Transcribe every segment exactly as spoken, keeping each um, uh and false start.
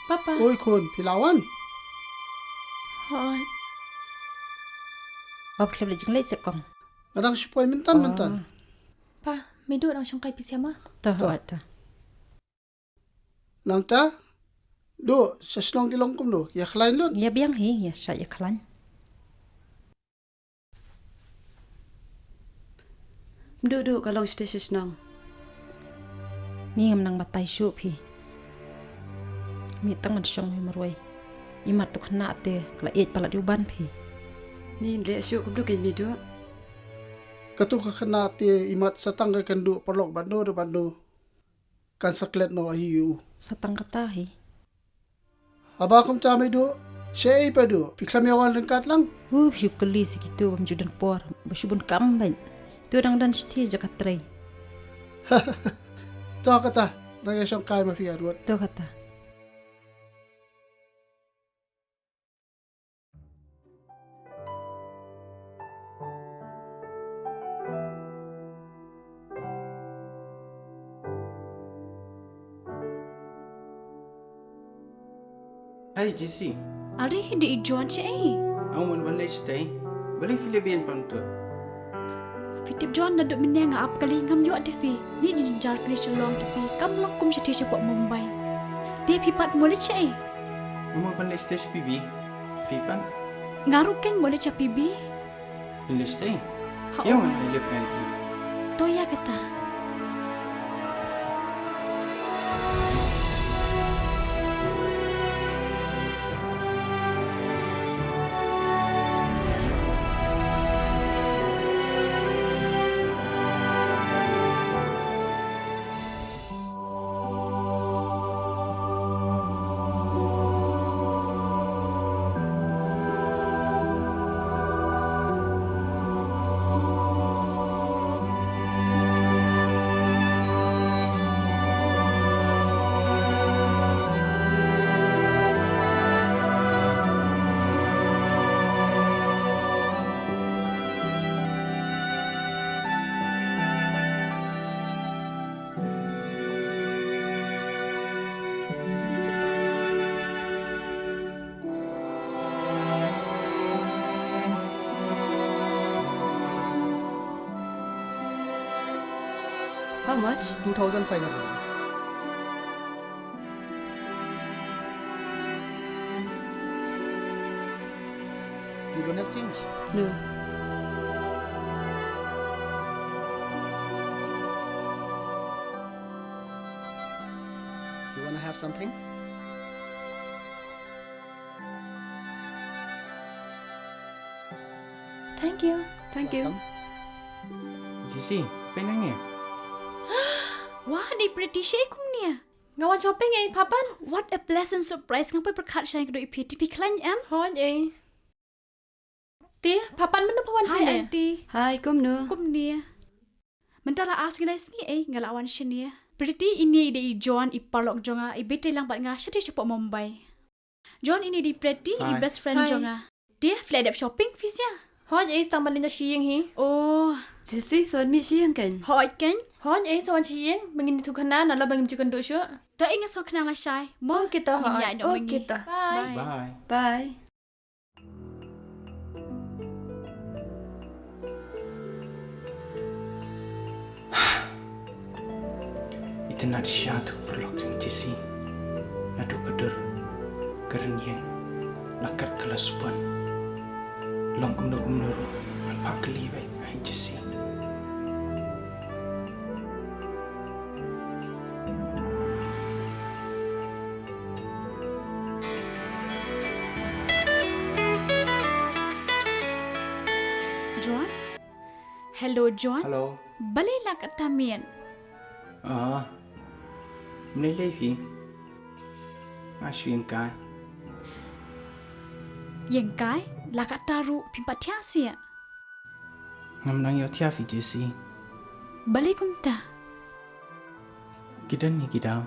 Papa. Oi khun, phi la wan? Hooid. Ba phi la jingleit seh kong? Nga dang shu poi myntan myntan. Pa, Meiduh dang shong kai phi seh ma? To, to. Hooid to. Nangta, Duh, sha shnong ki long kumno? Ïa khlaiñ lut? Ïa biang hi, ïa shah ïa khlaiñ. Duh duh, ka long shatei sha shnong. Ni ngam nang batai shuh phi. Ni tang ngan shong hi marwei. Imat tu khynnah te ka la ïeit palat ïa u ban phi. Ni leh shuh kumno kein Meiduh. Katu ka khynnah te imat sa tang ka kynduh paralok bad no re bad no. Kan sa klet noh hi ïa u. Sa tang kata hi. Haba kumta Meiduh, shaei pat Duh, phi khlem ïa wan ryngkat lang? U shu kylli sa kito bym ju don por, ba shu bun kam bad. Tu dang don shathie jaka trei. To kata, dang ïa shong kai ma phi arwet. To kata. Hey, Jesse. Are, dei i John shaei? Ong wan wan leh shatei. Balei phi leh biang pang tu? Phi tip John, naduh mynne nga ap kali ngam ïoh te phi. Ni jynjar kali shalong te phi. Kam long kum shathie shapoh Mumbai. Te phi pat mo leit shaei? Nga mo ban leit shatei sha P B. Phi pat? Nga ruh kein mo leit sha P B. Phi leit shatei? Ha, ïa, oh. Wan ai leit ngan phi. To ïa kata. How much? Two thousand five hundred. You don't have change? No. You wanna have something? Thank you. Thank you. Welcome. Jesse, peit hangne. Wah, dei Pretty, shaei kumne? Nga wan shopping ei, pha pat? What a pleasant surprise. Nga poi pyrkhat shai ka dei i Pretty, phi khlaiñ em? Hooid ei. Te, pha pat mynno pha wan shane? Hi, Aunty. Hi, kumno? Kumne. Mynta la ar sngi lai sngi ei, nga la wan shane. Pretty, ine i dei i John, i paralok jong nga, iba trei lang bad nga shathie shapoh Mumbai. John, ine i dei Pretty, i best friend jong nga. Te, phi la dep shopping phi sha? Hooid ei, sa tang ban leit noh sha ïing hi. Oh. Jesse, sa wan mih sha ïing kein? Hooid kein. Hooid ei, sa wan sha ïing, ba ngin ïathuh khana, nalor ba ngim ju kynduh shuh. To ei, nga sngew khnang lashai. Mo. Okay to, hooid. Ngin ïaid noh ma ngi. Okay to. Bye. Bye. Bye. Itynnad shisha tu paralok jong Jesse. Naduh ka dur ka rynïeng la kat ka la sbun. Long kumno kumno ruh ngan phah kylli beit ïa i Jesse. John? Hello, John. Hello. Balei la katta miet? Ah. Mlei lei phi. Nga shu ïeng kai. Ïeng kai? La katta ruh phim pat thiah seh. Ngam nang ïoh thiah phi Jesse. Balei kumta? Ki don ne ki daw.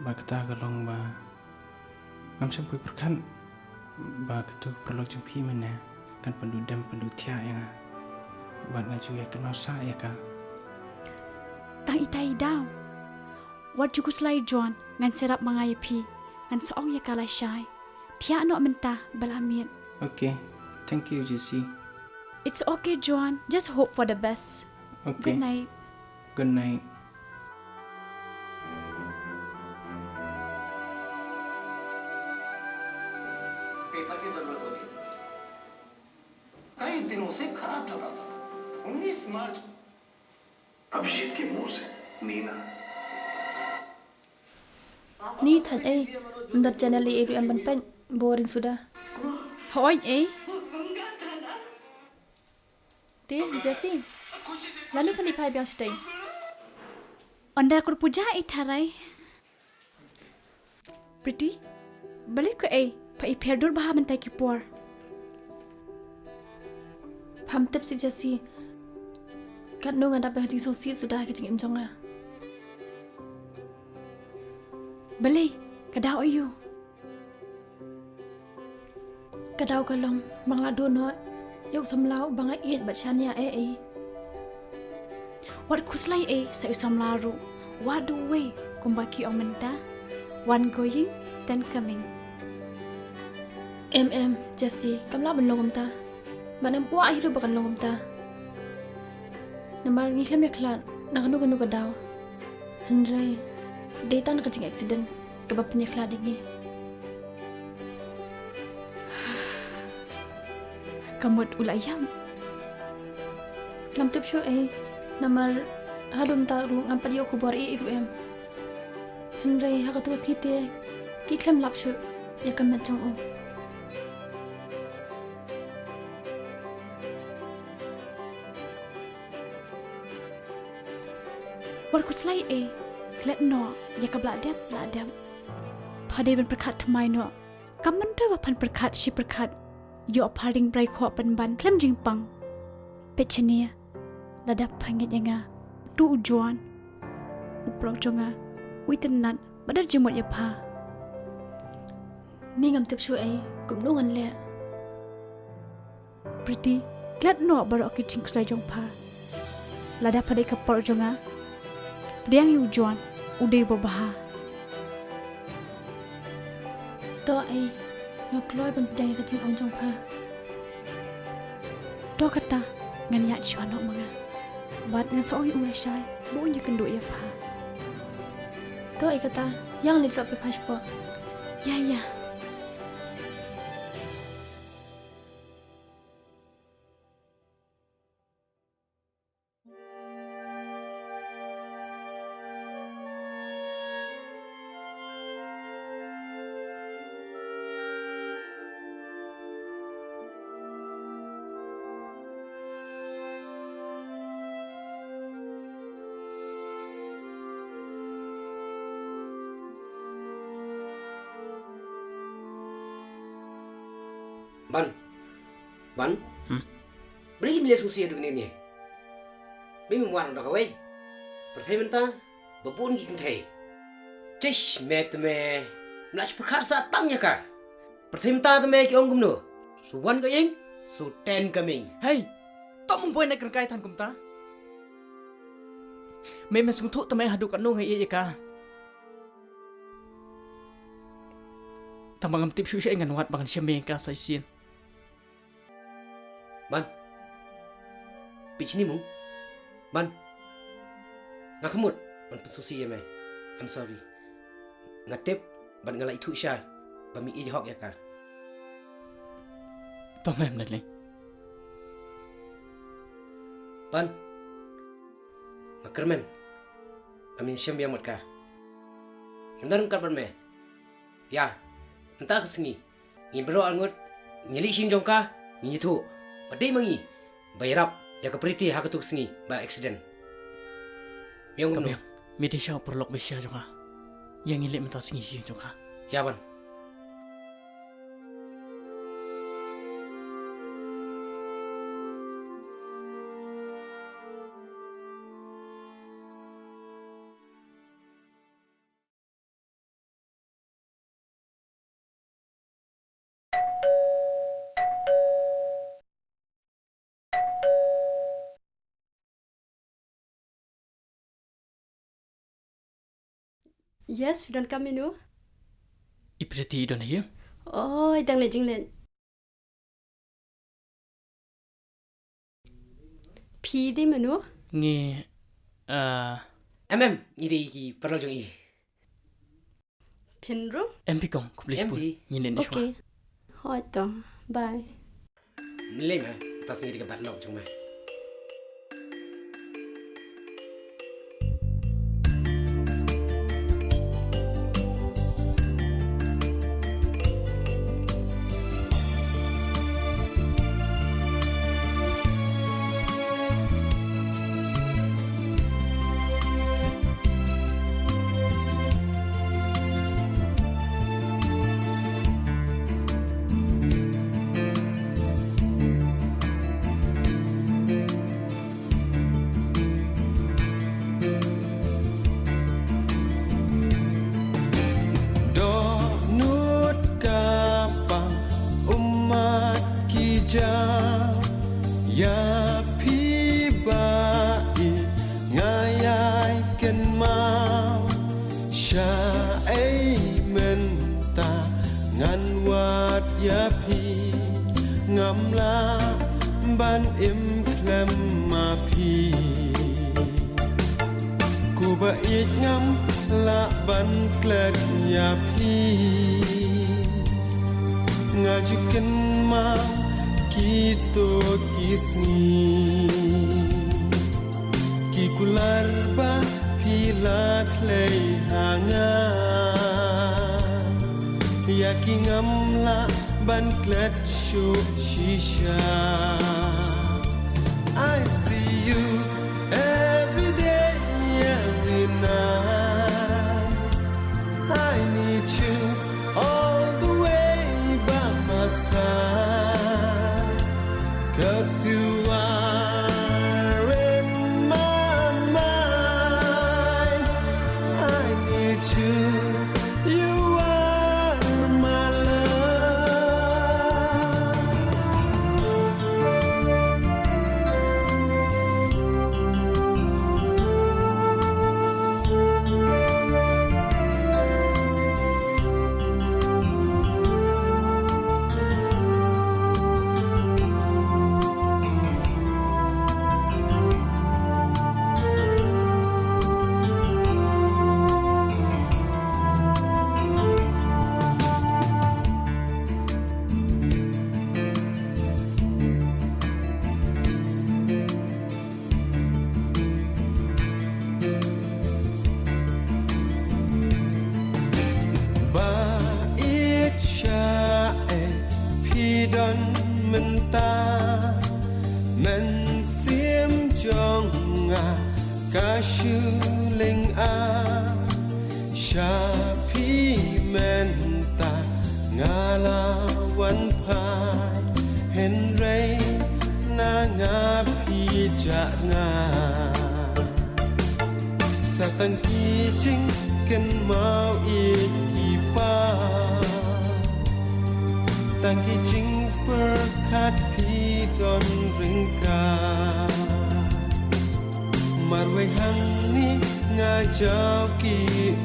Ba kata ka long ba ngam shym poi pyrkhat ba katu ka paralok jong phi mynne kan pynduh dem pynduh thiah ïa nga. Bad nga ju ïa kynmaw sah ïa ka. Tang itai i daw. Wat ju khuslai John. Ngan sngewthuh ma nga ïa phi. Ngan sa ong ïa ka lashai. Thiah noh mynta ba la miet. Okay. Thank you, Jesse. It's okay, Juan. Just hope for the best. Okay. Good night. Good night. पेपर की जरूरत होती है। कई दिनों से खराब चल रहा था। उन्नीस मार्च। अभिजीत के मुंह से नीना। Ni thait ei, ym don channel ei ruh em ban peit, boring suda. Hooid ei. Te, Jesse, lano phan i phai biang shatei? Ynda kur puja i tharai. Pretty, balei ko ei, pha i pher dur bha mynta ki por. Pham tip seh Jesse. Katno nga dap ha ka jingsngewsih suda ka jingim jong nga. Balei, ka daw aïu? Ka daw ka long ba nga la duh noh ïa u samla uba nga ïeit bad shaniah ei ei. Wat khuslai ei sa u samla ruh. Wat duh uwei kumba ki ong mynta. One going, ten coming. Em em, Jesse, kam lah ban long kumta. Bad ngam kwah hi ruh ba kan long kumta. Namar ngi khlem ïakhlad na kano kano ka daw. Hynrei dei tang ka jingaccident kaba pynïakhlad ïa ngi. Ka mut u la ïam. Ngam tip shuh ei, namar haduh mynta ruh ngam pat ïoh khubor ei ei ruh em. Hynrei ha kato ka sngi te ki khlem lap shuh ïa ka met jong u. Wat khuslai ei, klet noh ïa kaba lah dep lah dep. Pha dei ban pyrkhat thymmai noh. Kam myntoi ba phan pyrkhat shi pyrkhat. Ïoh pha ring brai khoh pynban khlem jingpang. Peit shane, lada pha ngeit ïa nga, utu u Juan, u paralok jong nga, u itynnad bad da jingmut ïa pha. Ni ngam tip shuh ei kumno ngan leh. Pretty, klet noh baroh ki jingkhuslai jong pha. Lada pha dei ka por jong nga, pdiang ïa u Juan, u dei uba bha. To ei, nga kloi ban pdiang ïa ka jingong jong pha. To kata, ngan ïaid shuwa noh ma nga. Bad ngan sa ong ïa u lashai ba un ïakynduh ïa pha. To ei kata, ïa ngan leit ïarap ïa pha shapoh. Ïa ïa. Ban. Ban. Hmm. Balei me leh sngewsih haduh kane ne? Balei mem wad noh da kawei? Pyrthei mynta ba bun ki kynthei. Tish me te me. Me la shu pyrkhat sa tam ïa ka. Pyrthei mynta te me ki ong kumno? Su wan ka ïing, su ten ka ming. Hei. To mem poi na kyrkai than kumta. Me me sngewthuh te me haduh katno nga ïeit ïa ka. Tang ba ngam tip shuh shuh ngan wad ba ngan shem ïa ka sa shisien. Ban. Peit shini mo. Ban. Nga khlem mut ban pynsngewsih ïa me. I'm sorry. Nga tip bad nga la ithuh shai ba me ïeit hok ïa ka. To mem, darling. Ban. Nga kyrmen ba men shem biang bad ka. Ngam don ryngkat bad me. Ïa, mynta ka sngi ngin baroh arngut ngi leit sha ïing jong ka, ngin ïathuh ba dei ma ngi ba ïarap ïa ka Pretty ha kato ka sngi ba accident. Me ong kumno? Me dei sha u paralok ba shisha jong nga. Ïa, ngin leit mynta ka sngi sha ïing jong ka. Ïa, Ban. Yes, phi donkam ïa no? I Pretty i don hi. Oh, i dang leit jingleit. Phi dei mano? Ngi, ah, em, em, ngi dei ki paralok jong i. Phin rung? Em phi kong, khublei shibun. Em phi. Ngin ïa shuwa. Okay. Hooid to. Bye. Mlei ma, ta sngi dei ka bad lok jong ma. Dohnud ka pang ummat ki ja, ïa phi ba i nga ïai kynmaw. Sha ei mynta ngan wad ïa phi, ngam lah ban im khlem ma phi. Kuba ïeit ngam lah ban klet ïa phi. Nga ju kynmaw kito ki sngi. Ki kular ba phi la khlei ha nga. Ïa ki ngam lah ban klet shuh shisha. I see you every day, every night. I need you all the way by my side. 'Cause you are in my mind. I need you. You are my love. Ba ïeit sha ei phi don mynta, mynsiem jong nga ka shu lynga. Sha phi mynta nga la wan phai, hynrei na nga phi jah nga. Sa tang ki jingkynmaw ïeit ki pa, tang ki jingpyrkhat phi don ryngkat. Marwei hangne nga jaw ki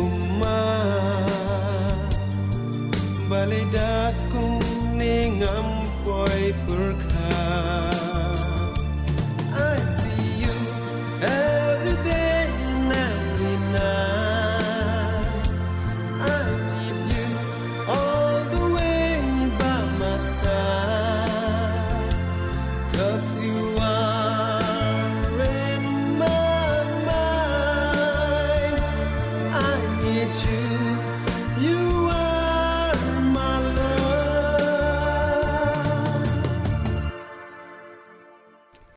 ummat, balei da kumne ngam poi pyrkhat.